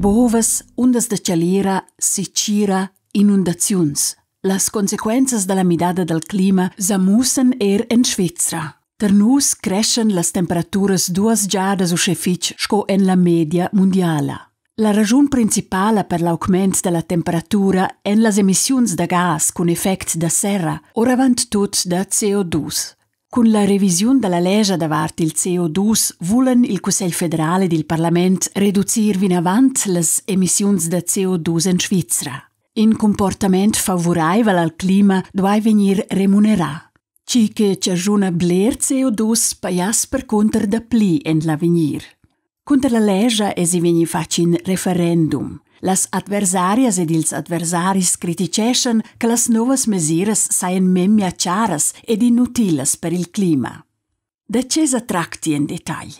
Bovas, undas da chalira, sitgira, inundaziuns. Las consequenzas da la midada dal clima sa mussan er en Svizra. Tar nus creschan las temperaturas duas giadas uschè fitg sco en la media mundiala. La raschun principala per l'augment da la temperatura èn las emissiuns da gas cun effect da serra, oravant tut da CO2. Cun la revisiun da la lescha davart il CO2 vulan il Cussegl federal ed il parlament reducir vinavant las emissiuns da CO2 en Svizra. In cumportament favuraivel al clima duai vegnir remunerà. Tgi che chaschuna bler CO2 pajass percunter dapli en l'avegnir. Cunter la lescha èsi vegnì fatg in referendum. Las adversarias ed ils adversaris criticheschan che las novas mesiras sajan memia charas ed inutilas per il clima. Da tge sa tracti en detagl?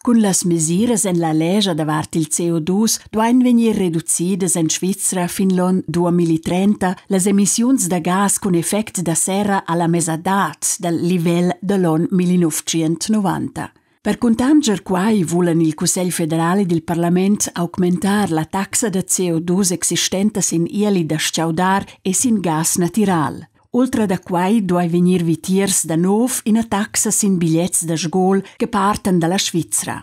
Cun las mesiras en la lescha davart il CO2 duain vegnir reducidas en Svizra fin l'onn 2030 las emissiuns da gas cun effect da serra a la mesadad dal livel da l'onn 1990. Per cuntanscher quai vulan il Cussegl federal ed il parlament augmentar la taxa da CO2 existenta sin ieli da stgaudar e sin gas natiral. Ultra da quai duai vegnir vitiers da nov ina taxa sin bigliets da sgol che partan da la Svizra.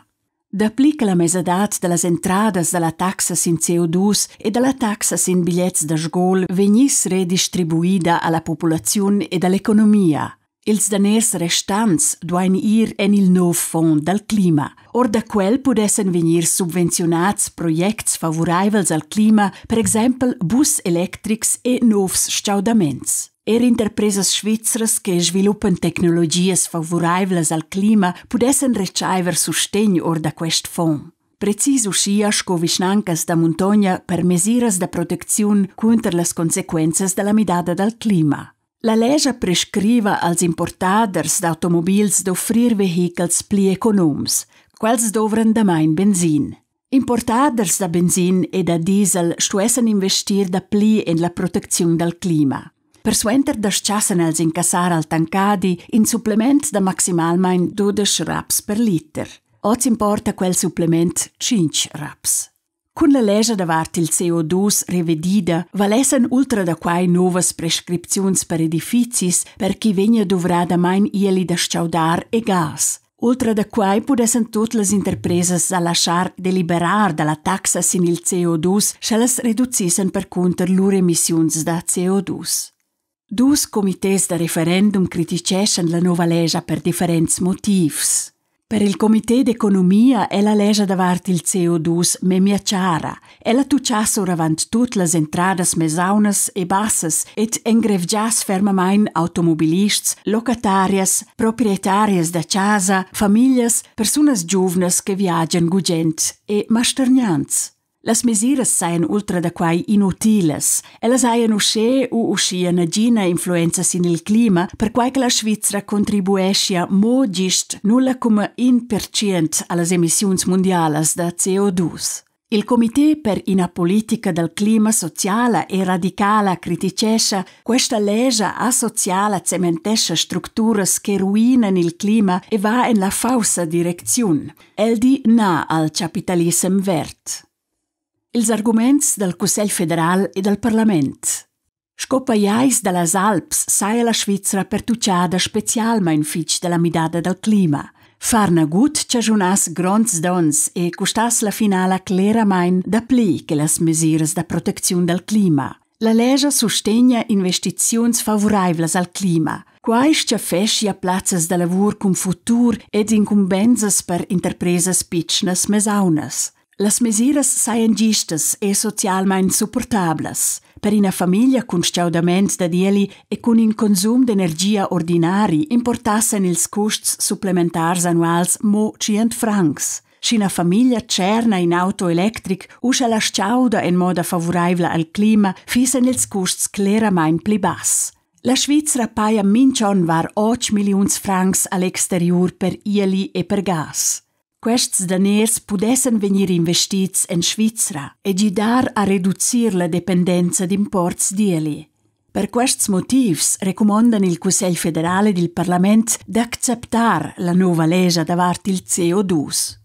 Dapli che la mesadad da las entradas da la taxa sin CO2 e da la taxa sin bigliets da sgol vegniss redistribuida a la populaziun ed a l'economia. Ils daners restants duain ir en il nov fond dal clima. Or da quel pudessan vegnir subvenziunads projects favuraivels al clima, per exempel bus electrics e novs stgaudaments. Er interpresas svizras che sviluppan tecnologias favuraivlas al clima pudessan retschaiver sustegn or da quest fond. Precis uschia sco vischnancas da muntogna per mesiras da protecziun cunter las consequenzas da la midada dal clima. La lescha prescriva als importaders d'automobils d'offrir vehichels pli economs. Quels dovran damain benzin. Importaders da benzin e da diesel stuessan investir dapli en la protecziun dal clima. Persuenter dastgassan els incassar al tancadi in supplement da maximalmain 12 raps per liter. Oz importa quel supplement 5 raps. Cun la lescha davart il CO2 revedida valessan ultra da quai novas prescripziuns per edifizis per ch'i vegnia duvrà damain ieli da stgaudar e gas. Ultra da quai pudessan tut las interpresas sa laschar deliberar da la taxa sin il CO2, sch'ellas reducissan percunter lur emissiuns da CO2. Dus comités da referendum criticheschan la nova lescha per differents motivs. Per il comité d'economia è la lescha davart il CO2 memia chara. Ella tuchass oravant tut las entradas mesaunas e bassas ed engrevgiass fermamain automobilists, locatarias, proprietarias da chasa, famiglias, persunas giuvnas che viagian gugent e mastergnants. Las mesiras sajan ultra da quai inutilas. Ellas hajan uschè u uschia nagina influenza sin il clima, perquai che la Svizra contribueschia mo gist 0,1% a las emissiuns mundialas da CO2. Il comité per ina politica dal clima sociala e radicala critichescha questa lescha asociala cementescha structuras che ruinan il clima e va en la faussa direcziun. El di na al chapitalissem verd. Ils arguments dal Cussegl federal e dal parlament. Sco pajais da las Alps saja la Svizra pertuchada spezialmain fitg da la midada dal clima. Far nagut chaschunass gronds donns e custass la finala cleramain dapli che las mesiras da protecziun dal clima. La lescha sustegna investiziuns favuraivlas al clima. Quai stgaffeschia plazzas da lavur cun futur ed incumbensas per interpresas pitschnas mesaunas. Las mesiras sajan gistas e socialmain supportablas. Per ina famiglia cun stgaudament dad ieli e cun in consum d'energia ordinari importassan ils custs supplementars annuals mo 100 francs. Sch'ina famiglia tscherna in auto electric u sche la stgauda en moda favuraivla al clima, fissan ils custs cleramain pli bass. La Svizra paja mintg'onn var 8 milliuns francs a l'exteriur per ieli e per gas. Quests daners pudessan vegnir investids en Svizra e gidar a reducir la dependenza d'imports d'ieli. Per quests motivs recumondan il Cussegl federal ed il parlament d'acceptar la nova lescha davart il CO2.